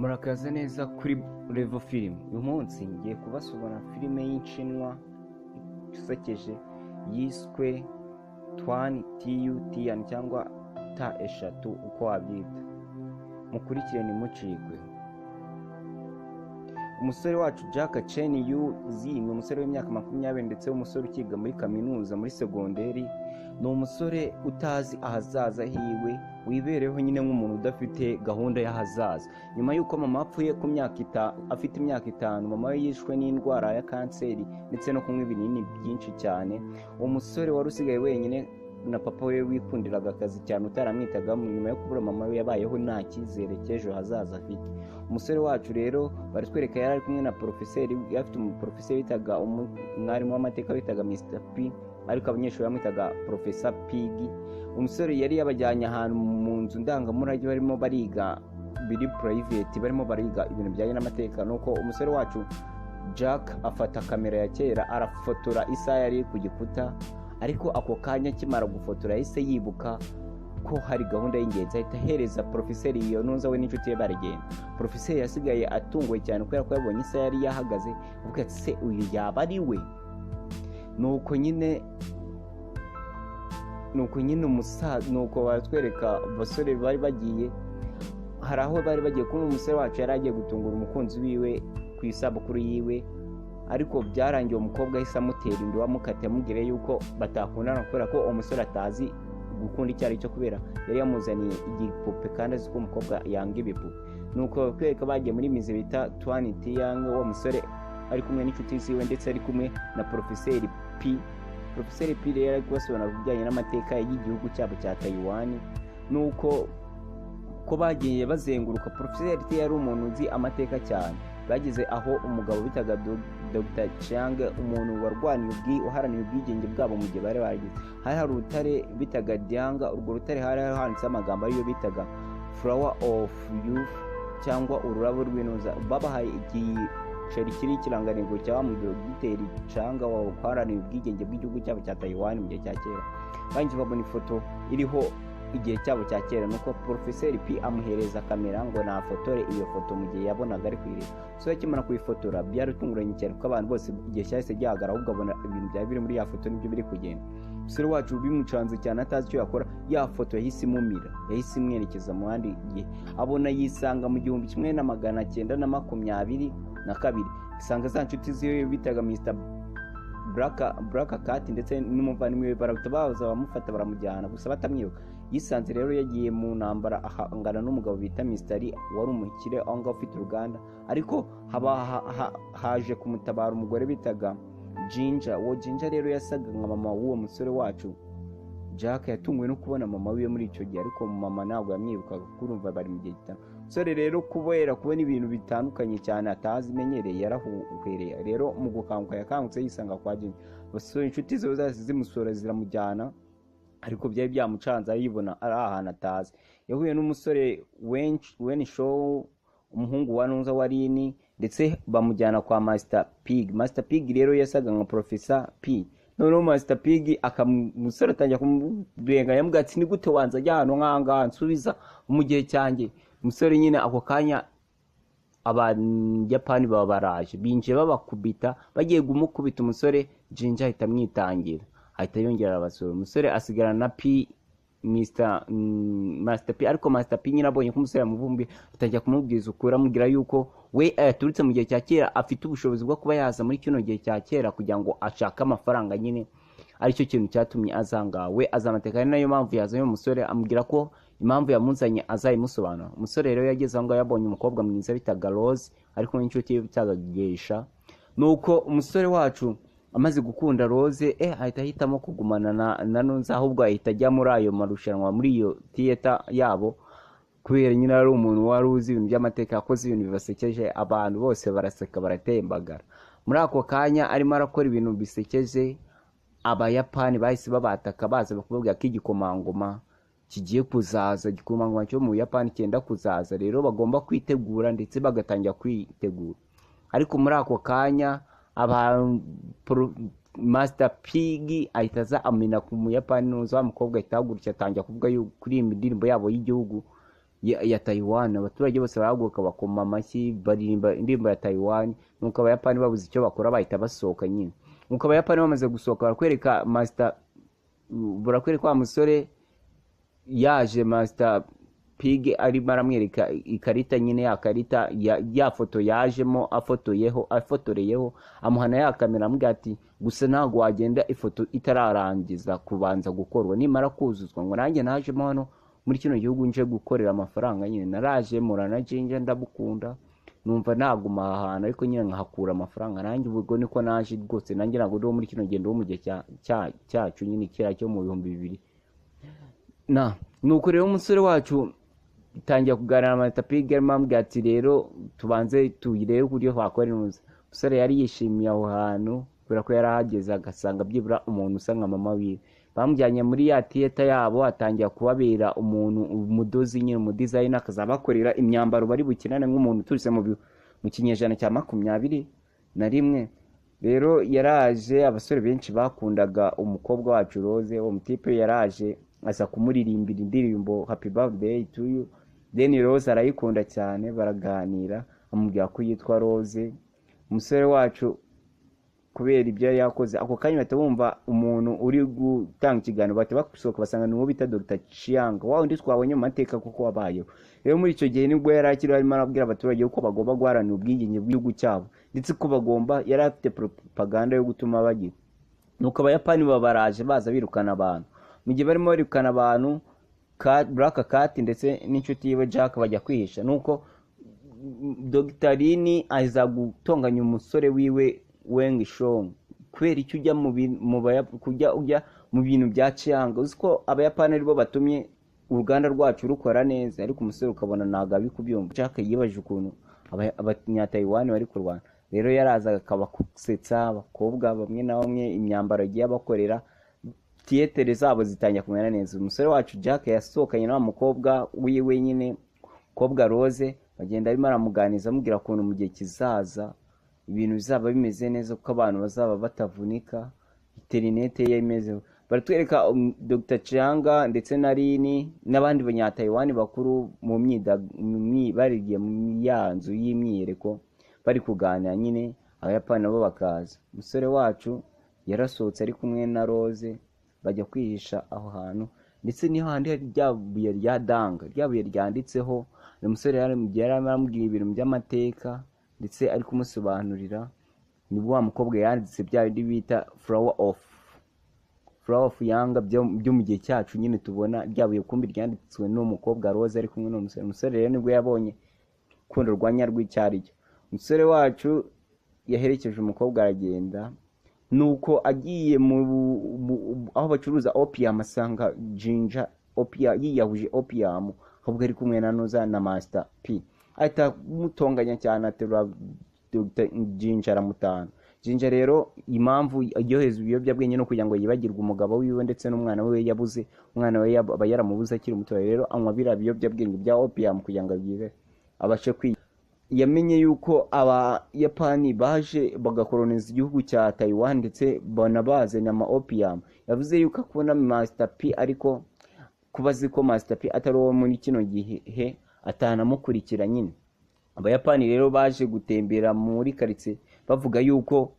Murakaza neza kuri Revo Film. Uyu munsi ngiye kubasobanurira filime y'Inshinwa isekeje yiswe Twan Tiyu Tian cyangwa T eshatu uko wabyita. Mukurikire ntimucikwe. Umusore wacu Jack Chen Yu Zi ni umusore w'imyaka 20 ndetse w'umusore ukiga muri kaminuza muri segonderi. Ni umusore utazi ahazaza hiwe, wibereho nyine nk'umuntu udafite gahunda y'ahazaza. Nyuma y'uko mama apfuye ku myaka afite imyaka 5, mama we yishwe n'indwara ya kanseri ndetse no kunywa ibinini byinshi cyane. Uwo musore wari usigaye wenyine na papa we wikundiraga akazi cyane utaramwitagamo, nyuma yo kubura mama we yabayeho nta cyizere cy'ejo hazaza afite. Umusore wacu rero baritwereka yari ari kumwe na porofeseri, afite umuporofeseri witaga umwarimu w'amateka witaga Mr P, ariko abanyeshuri bamwitaga Professor Pig. Umusore yari yabajyanye ahantu mu nzu ndangamurage barimo bariga biri private, barimo bariga ibintu bijyanye n'amateka. Nuko umusore wacu Jack afata kamera ya kera arafotora isaha yari ku gikuta, ariko ako kanya akimara gufotora yahise yibuka ko hari gahunda y'ingenzi, ahita ahereza porofeseri iyo ntuza we n'inshuti ye baragenda. Porofeseri yasigaye atunguwe cyane kubera ko yabonye isaha yari yahagaze, avuga ati: "Se uyu yaba ari we?" Nuko nyine umusaza, nuko baratwereka abasore bari bagiye, hari aho bari bagiye kuba umusore wacu yari agiye gutungura umukunzi wiwe ku isabukuru yiwe, ariko byarangiye umukobwa ahise amutera inda wamukatiye, amubwira yuko batakundana kubera ko uwo musore atazi gukunda icyo ari cyo, kubera yari yamuzaniye igipupe kandi azi ko umukobwa yanga ibipupe. Nuko bakwereka bagiye muri musée bita Twani Tiyang, uwo musore ari kumwe n'inshuti ziwe ndetse ari kumwe na Porofeseri P. Porofeseri P rero ari kubasobanurira ku bijyanye n'amateka y'igihugu cyabo cya Taiwan. Nuko ko bagiye bazenguruka, Porofeseri T yari umuntu uzi amateka cyane. Bageze aho umugabo bitaga Dr Chiang, umuntu warwaniye uharaniye ubwigenge bwabo mu gihe bari barageze, hari urutare bitaga Dianga. Urwo rutare hari handitseho amagambo ariyo bitaga "Flower of Youth" cyangwa ururabo rw'inuza. Babahaye igiceri kiri ikirangantego cya wa Dogiteri Chang waharaniye ubwigenge bw'igihugu cyabo cya Taiwan mu gihe cya kera. Barangije babona ifoto iriho igihe cyabo cya kera, nuko Porofeseri P amuhereza kamera ngo nafotore iyo foto. Mu gihe yabonaga ari kuyireba, so akimara kuyifotora byaratunguranye cyane, kuko abantu bose igihe cyahise gihagarara, ahubwo abona ibintu byari biri muri ya foto nibyo biri kugenda. Umusore wacu bimucanze cyane, atazi icyo yakora. Ya foto yahise imumira, yahise imwerekeza mu handi gihe, abona yisanga mu 1922, isanga za nshuti ziwe bitaga Mr Black Cat ndetse n'umuvandimwe we barahita baza bamufata baramujyana, gusa batamwibuka. Yisanze rero yagiye mu ntambara, ahangana n'umugabo bita Mr Lee wari umukire aho ngaho ufite uruganda, ariko haba haje kumutabara umugore bitaga Ginger. Uwo Ginger rero yasaga nka mama w'uwo musore wacu Jack. Yatunguwe no kubona mama wiwe muri icyo gihe, ariko mama ntabwo yamwibukaga kuko urumva bari mu gihe gitandukanye. Umusore rero kubera kubona ibintu bitandukanye cyane atazi imenyereye, yarahuhereye. Rero mu gukanguka yakangutse yisanga kwa Ginger. Basore inshuti ziwe zose zimusura ziramujyana, ariko byari byamucanze aribona ari ahantu atazi. Yahuye n'umusore Wen Show, umuhungu wa Nunza wa Rini, ndetse bamujyana kwa Master Pig. Master Pig rero yasaga nka Professor P. Noneho Master Pig umusore atangira kumurenga, yamubwira ati: "Ni gute wanza ajya ahantu nk'aha ngaha? Nsubiza mu gihe cyanjye." Umusore nyine ako kanya Abayapani baba baraje, binjiye babakubita. Bagiye kumukubita, umusore Jinja ahita amwitangira, ahita yongera arabasura. Umusore asigarana na P Mr Master P, ariko Master P nyine abonye ko umusore yamuvumbuye, atangira kumubwiza ukuri, amubwira yuko we yaturutse mu gihe cya kera, afite ubushobozi bwo kuba yaza muri kino gihe cya kera kugira ngo ashake amafaranga nyine, aricyo kintu cyatumye azanga we azamateka, ari nayo mpamvu yazanye umusore. Amubwira ko impamvu yamuzanye azayimusobanura. Umusore rero yageze aho ngaho yabonye umukobwa mwiza bitaga Rose, ari kumwe n'inshuti ye bitaga Geisha. Nuko umusore wacu amaze gukunda Rose, ahita ahitamo kugumana na Nunza, ahubwo ahita ajya muri ayo marushanwa muri iyo theater yabo, kubera nyine ari umuntu wari uzi ibintu by'amateka. Yakoze ibintu bibasekeje, abantu bose baraseka baratembagara. Muri ako kanya arimo arakora ibintu bisekeje, Abayapani bahise babataka, baza bakubwira ko igikomangoma kigiye kuzaza, igikomangoma cyo mu Buyapani cyenda kuzaza, rero bagomba kwitegura ndetse bagatangira kwitegura. Ariko muri ako kanya aba Master Pig ahita aza amena ku Muyapani nuza wa mukobwa, ahita ahagurukira atangira kuvuga kuri iyi ndirimbo yabo y'igihugu. ya Taiwan. Abaturage bose barahaguruka, bakoma amashyi, baririmba indirimbo ya Taiwan. Nuko Abayapani babuze icyo bakora, bahita basohoka nyine. Nuko Abayapani bamaze gusohoka, barakwereka Master, barakwereka wa musore yaje, Master Pig, arimo aramwereka ikarita nyine, ya karita ya foto yajemo afotoyeho, afotoreyeho. Amuhana ya kamera, amubwira ati: "Gusa ntabwo wagenda ifoto itararangiza kubanza gukorwa, nimara kuzuzwa." Ngo: "Nanjye najemo hano muri kino gihugu nje gukorera amafaranga nyine, naraje murana Jinja, ndamukunda, numva naguma aha hantu ariko nyine nkahakura amafaranga. Nanjye ubwo niko naje rwose, nanjye ntabwo ndi uwo muri kino gendo, wo mu gihe cyacu nyine kera cyo mu 2000 na." Nuko rero umusore wacu tangira kuganira na Master Pig, arimo amubwira ati: "Rero tubanze tuyirebe uburyo twakora inoze." Umusore yari yishimiye aho hantu kubera ko yari ahageze agasanga byibura umuntu usa nka mama wiwe. Bamujyanye muri ya theatre yabo, atangira kubabera umuntu umudozi nyine, umu designer, akazaba bakorera imyambaro bari bukinane nk'umuntu uturutse mu kinyejana cya 21. Rero yaraje, abasore benshi bakundaga umukobwa wacu Rose. Uwo mutipe yaraje aza kumuririmbira indirimbo "Happy Birthday to You", then Rose arayikunda cyane, baraganira, amubwira ko yitwa Rose. Umusore wacu kubera ibyo yari yakoze, ako kanya bahita bumva umuntu uri gutanga ikiganiro, bahita basohoka, basanga ni uwo bita Dr Chiang, wa wundi twabonye mu mateka kuko wabayeho. Rero muri icyo gihe nibwo yari akiriho, arimo arabwira abaturage ko bagomba guharanira ubwigenge bw'igihugu cyabo, ndetse ko bagomba, yari afite propaganda yo gutuma bagira. Nuko Abayapani baba baraje, baza birukana abantu. Mu gihe barimo birukana abantu, Black Cat ndetse n'inshuti yiwe Jack bajya kwihisha. Nuko Dr Lin aza gutonganya umusore wiwe Weng Shong: "Kubera icyo ujya mu bin- mu Baya- kujya ujya mu bintu bya Chiang? Uzi ko Abayapani aribo batumye uruganda rwacu rukora neza?" Ariko umusore ukabona ntabwo abi kubyumva. Jack yibajije ukuntu Abanyatayiwani bari kurwana. Rero yarazaga akabasetsa, abakobwa bamwe na bamwe, imyambaro agiye abakorera, theatre zabo zitangira kumera neza. Umusore wacu Jack yasohokanye na wa mukobwa wiwe nyine, mukobwa Rose, bagenda arimo aramuganiza, amubwira ukuntu mu gihe kizaza ibintu bizaba bimeze neza, kuko abantu bazaba batavunika, interinete ye imezeho. Baratwereka Dr Chiang ndetse na Lin n'abandi Banyatayiwani bakuru mu myida mu myi- barigiye mu ya nzu y'imyiyereko, bari kuganira nyine, Abayapani nabo bakaza. Umusore wacu yarasohotse ari kumwe na Rose, bajya kwihisha aho hantu, ndetse niho handi hari rya buye rya danga, rya buye ryanditseho. Uyu musore yari arimo aramubwira ibintu by'amateka, ndetse ari kumusobanurira, nibwo wa mukobwa yanditse bya bindi bita Flower of Yanga byo mu gihe cyacu nyine. Tubona rya buye kumbi ryanditswe n'umukobwa Rose ari kumwe n'umusore. Umusore rero nibwo yabonye urukundo rwa nyarwo icyo ari cyo. Umusore wacu yaherekeje umukobwa, aragenda. Nuko agiye aho bacuruza opium, asanga Jinja opium yiyahuje opium, ahubwo ari kumwe na Noza na Master P. Ahita amutonganya cyane, aterura Dr Jinja aramutana. Jinja rero impamvu aryoheza ibiyobyabwenge no kugira ngo yibagirwe umugabo wiwe ndetse n'umwana we yabuze. Umwana we aba yaramubuze akiri muto. Rero anywa biriya biyobyabwenge bya opium kugira ngo abyibe, abashe kwiga. Yamenye yuko Abayapani baje bagakoloniza igihugu cya Taiwan, ndetse banabazanye ama opium. Yavuze yuko akunda Master P, ariko kuba azi ko Master P atari uwo muri kino gihe, atanamukurikira nyine. Abayapani rero baje gutembera muri karitsiye, bavuga yuko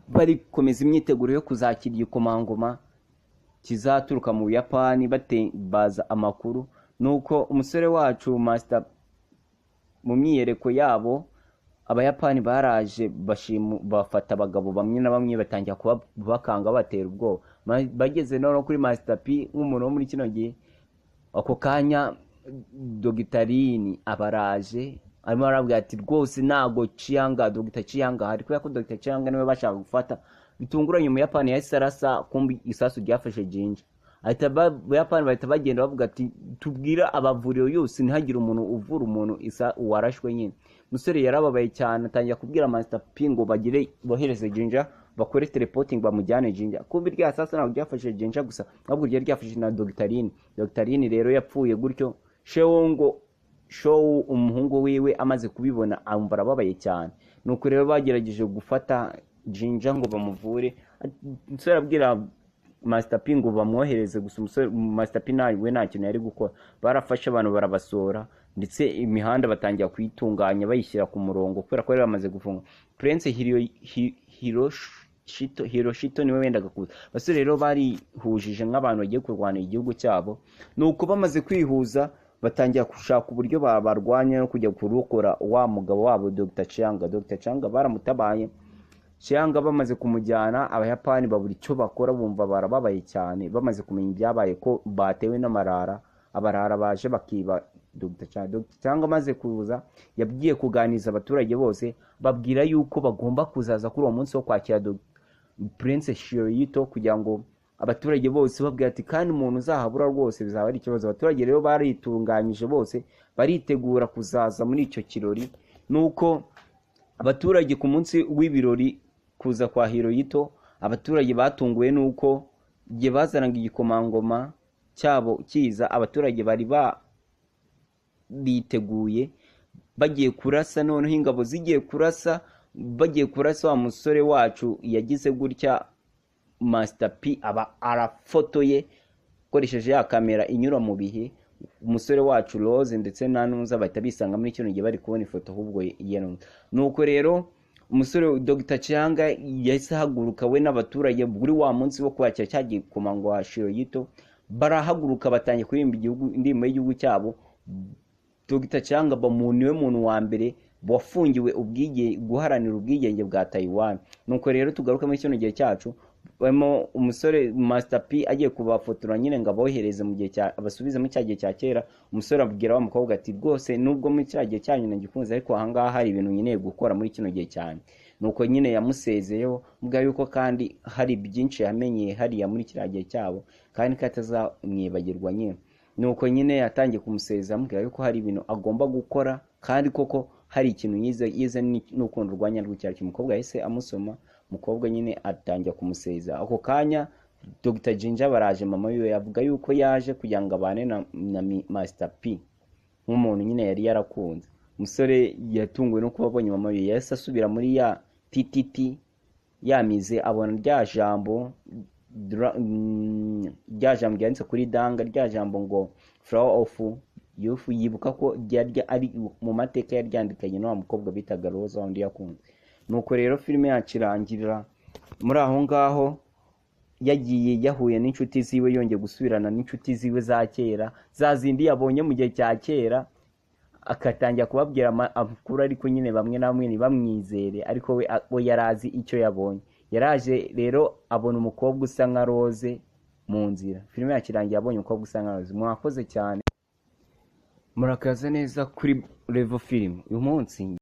bari gukomeza imyiteguro yo kuzakira igikomangoma kizaturuka mu Buyapani, baza amakuru. Nuko umusore wacu Master, mu myiyereko yabo, Abayapani baraje bafata abagabo bamwe na bamwe, batangira kuba bakanga, batera ubwoba. Bageze noneho kuri Master P nk'umuntu wo muri kino gihe, ako kanya Dr Lin abaraje, arimo arabwira ati: "Rwose ntago Chianga, Dr Chianga hari." Kubera ko Dr Chianga niwe bashaka gufata bitunguranye, Umuyapani yahise arasa, kumbi isasu ryafashe Jinja. Ahita Abayapani bahita bagenda, bavuga ati: "Tubwire abavuriro yose ntihagire umuntu uvura umuntu isa uwarashwe nyine." Umusore yarababaye cyane, atangira kubwira Master P ngo bagire bohereze Jinja, bakore teleporting bamujyane Jinja. Kumbi rya sasu ntabwo ryafashe Jinja gusa, ahubwo ryari ryafashe na Dr Lin. Dr Lin rero yapfuye gutyo. Shewongo Show, umuhungu wiwe, amaze kubibona amva arababaye cyane. Nuko rero bagerageje gufata Jinja ngo bamuvure. Umusore abwira Master P ngo bamwohereze. Gusa umusore Master P nawe nta kintu yari gukora. Barafashe abantu barabasora, ndetse imihanda batangira kuyitunganya bayishyira ku murongo, kubera ko bari bamaze gufunga. Prince Hiroshito niwe wendaga kuza. Abasore rero barihujije nk'abantu bagiye kurwanira igihugu cyabo. Nuko bamaze kwihuza, batangira gushaka uburyo barwanya no kujya kurokora wa mugabo wabo Dr. Chiang. Dr. Chiang baramutabaye. Chiang bamaze kumujyana, Abayapani babura icyo bakora, bumva barababaye cyane bamaze kumenya ibyabaye, ko batewe n'amarara, abarara baje bakiba Dr. Chiang. Dr. Chiang amaze kuza, yabwiye kuganiriza abaturage bose, babwira yuko bagomba kuzaza kuri uwo munsi wo kwakira Dr. Prince Hirohito, kugira ngo abaturage bose babwira ati kandi umuntu uzahabura rwose bizaba ari ikibazo. Abaturage rero baritunganyije bose, baritegura kuzaza muri icyo kirori. Nuko abaturage ku munsi w'ibirori kuza kwa Hirohito, abaturage batunguwe nuko igihe bazanaga igikomangoma cyabo kiza, abaturage bari biteguye bagiye kurasa. Noneho ingabo zigiye kurasa, bagiye kurasa, wa musore wacu yagize gutya, Master P aba arafotoye akoresheje ya kamera inyura mu bihe. Umusore wacu Rose ndetse na Nuza bahita bisanga muri kino gihe bari kubona ifoto ahubwo ye. Nuko rero umusore Dr. Chiang yahise ahaguruka, we n'abaturage, buri wa munsi wo kwakira cya gikomangoma Hirohito, barahaguruka batangiye kuririmba igihugu, indirimbo y'igihugu cyabo. Dr. Chiang niwe muntu wa mbere wafungiwe ubwige guharanira ubwigenge bwa Taiwan. Nuko rero tugaruke muri kino gihe cyacu, barimo umusore Master P agiye kubafotora nyine ngo abohereze mu gihe cya, abasubize mu cya gihe cya kera. Umusore abwira wa mukobwa ati rwose nubwo muri cya gihe cyanyu nagikunze, ariko ahangaha hari ibintu nkeneye gukora muri kino gihe cyane. Nuko nyine yamusezeyeho, mbwa yuko kandi hari byinshi yamenyeye hariya muri kiriya gihe cyabo, kandi ko atazamwibagirwa nyine. Nuko nyine yatangiye kumusezera, amubwira yuko hari ibintu agomba gukora, kandi koko hari ikintu yize n'urukundo rwa nyarwo icyo. Umukobwa yahise amusoma. Umukobwa nyine atangira kumusezera. Ako kanya Dr. Ginger baraje, mama wiwe yavuga yuko yaje kugira ngo abane na Master P nk'umuntu nyine yari yarakunze. Umusore yatunguwe no kuba abonye mama wiwe. Yahise asubira muri ya TTT yamize, abona rya jambo rya jambo ryanditse kuri danga, rya jambo ngo "Flower of Youth". Yibuka ko ryari ari mu mateka yaryandikanye na wa mukobwa bitaga Rose, wundi yakunze. Nuko rero filime yacu irangirira muri aho ngaho, yagiye yahuye n'inshuti ziwe, yongeye gusubirana n'inshuti ziwe za kera, za zindi yabonye mu gihe cya kera, akatangira kubabwira amakuru, ariko nyine bamwe na bamwe ntibamwizere, ariko we yari azi icyo yabonye. Yaraje rero abona umukobwa usa nka Rose mu nzira. Filime yacu irangiye abonye umukobwa usa nka Rose. Mwakoze cyane, murakaza neza kuri Level Film uyu munsi.